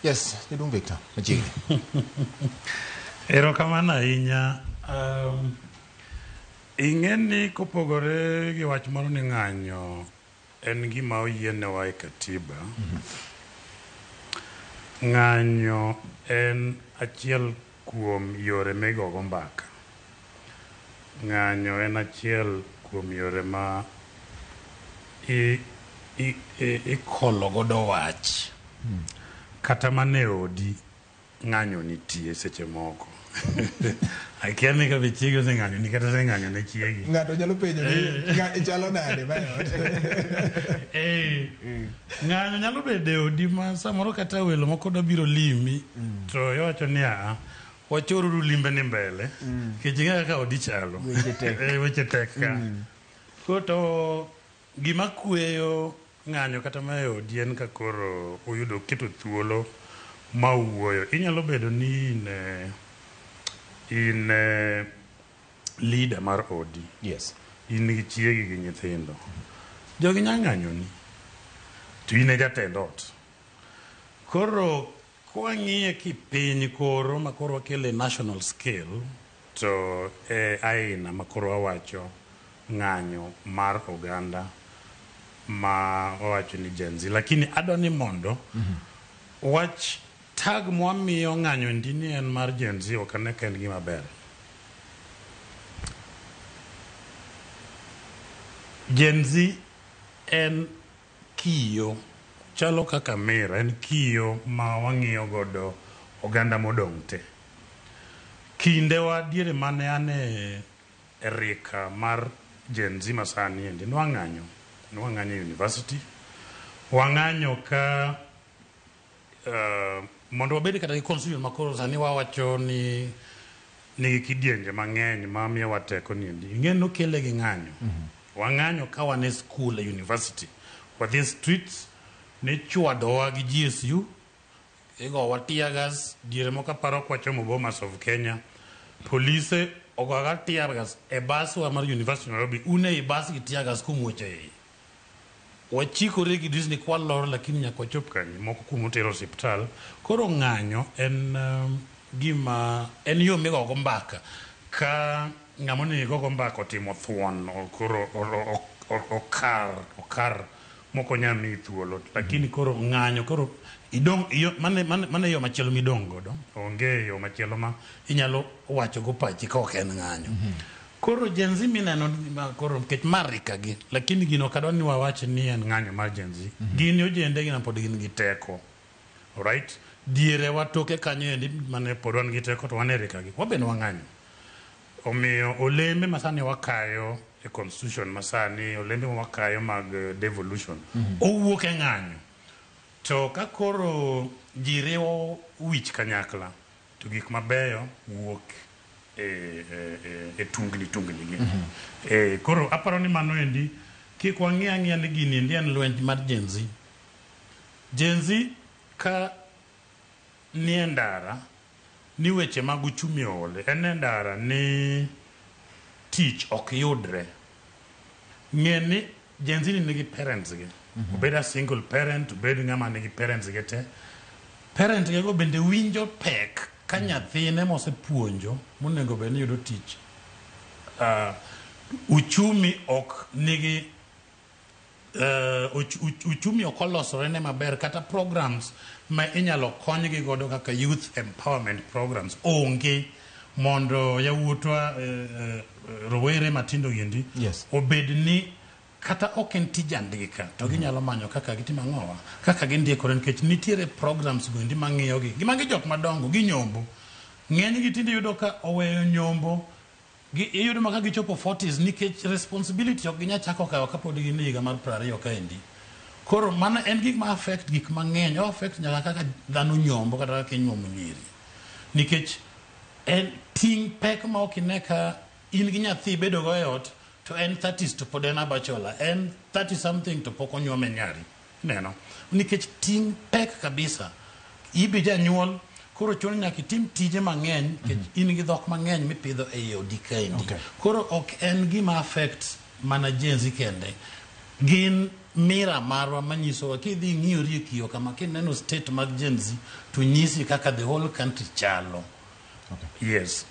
Yes, jaduong' Victor, machiegni. Erokamano ahinya. Ing'e ni kopogore gi wach moro ni ng'anyo en gima oyienewa e katiba. Ng'anyo en achiel kuom yore migogo mbaka. Ng'anyo en achiel kuom yore ma ikolo godo wach. Kata mana e odi ng'anyo nitie seche moko. Akia ni ka be chiegi oseng'anyo ni kata oseng'anyo ne chiegi. Ng'ato nyalo penjo ni chalo nade ma e ot. Ng'anyo nyalo bedo e odi ma samoro kata welo moko dwa biro limi to iwacho ni aa wachoruru limbe ni mbele nikech ing'e kaka odi chalo. Weche tek. Weche tek ka. Koro to gima kweyo ng'anyo kata ma e odi en ka koro uyudo keto thuolo ma uwuoyo. Inyalo bedo ni in leader mar odi. Yes. In gi chiegi gi nyithindo. Jogi nya ng'anyoni. To in e jatend ot. Koro kwang'iye kipiny koro ma koro wakele national scale to e aina ma koro wawacho ng'anyo mar oganda ma wawacho ni Gen Z. Lakini adwa ni mondo wach tag mwamiyo ng'anyo ndi ni en mar Gen Z ok ane ka en gima ber. Gen Z en kiyo chalo kaka mira, en kiyo ma wang'iyo godo oganda modong' te. Kindewa diere mane an e rika mar Gen Z masani endi, nwang'anyo. Nwang'anyo e university. Wang'anyo ka mondo wabed kata gi constitution ma koro sani wawacho ni nigi kidienje mang'eny ma miyowa teko ni endi. Ing'e nokele gi ng'anyo. Wang'anyo ka wan e school e university. Wadhi e streets, nichwadowa gi GSU, igowa tear gas, diere moko aparo kwachomo Bomas of Kenya, polise ogowa tear gas e baswa mar University Nairobi, un ei bas gi tear gas kumuoch e iye. Wachikore gi dirisni kwalor lakini nyaka wachop kanye, moko kuom oter osiptal. Koro ng'anyo en gima en yo migogo mbaka ka ng'ama onego igogo mbaka otimo thuon koro okar mok onyal miyi thuolo. Lakini koro ng'anyo koro idong' mano e yo machielo midong' godo. Onge yo machielo ma inyalo wacho go pachi ka ok en ng'anyo. Koro Gen Z mineno ma koro nikech ma rika gi, lakini gino ok adwa ni wawach ni en ng'anyo mar Gen Z. Gin ojende gi pod gin gi teko. Alright? Diere wa toke kanyo endi mane pod wan gi teko to wan e rika gi. Wabe ne wang'anyo. Omiyo olembe ma sani wakayo e constitution masani, olembe ma wakayo mag devolution, owuok e ng'anyo. To ka koro ji riwo wich kanyakla, to gik mabeyo wuok e tungni tungni gi. Koro aparo ni mano endi kik wang'i ang'iya ni gini endi en lweny mar Gen Z. Gen Z ka nie ndara ni weche mag uchumi oole, en e ndara ni tich ok yudre. Ng'e ni Gen Z ni nigi parents gi. Obed a single parent, obed ng'ama nigi parents ge te. Parent ge go bende winjo pek ka nyathine mosepuonjo monego bed ni yudo tich. Uchumi ok nigi uchumi ok olosore ne maber kata programs ma inyalo konygi godo kaka youth empowerment programs onge mondo yawuotwa rowere matindo giendi Yes. obed ni kata ok en tij andika to ginyalo manyo kaka gitimo ang'owa kaka gindikore nikech nitiere programs goendi mang'iyogi gi magi jok madongo ginyombo ng'enygi tinde iyudo ka oweyo nyombo gi iyudo ma ka gichopo 40s nikech responsibility ok ginyal chako kawo kapod gin e higa mar 20 kaendi. Koro mano en gik ma affect gik mang'eny, o affect nyaka kaka dhano nyombo kata kaka inyuomo nyiri. Nikech en ting' pek ma ok ine ka in gi nyathi ibedo go e ot to en 30s to pod en a bachelor, en 30 something to pok onyuome nyari. Ineno? Nikech ting' pek kabisa. Ibe janyuol, koro chuno nyaka itim tije mang'eny nikech in gi dhok mang'eny mipidho ei odi kaendi. Okay. Koro ok en gima affect mana Gen Z kende. Gin mira marwa manyisowa kidhi ing'iyori e kiyo kama kineno state mag Gen Z to nyisi kaka the whole country chalo. Okay. Yes.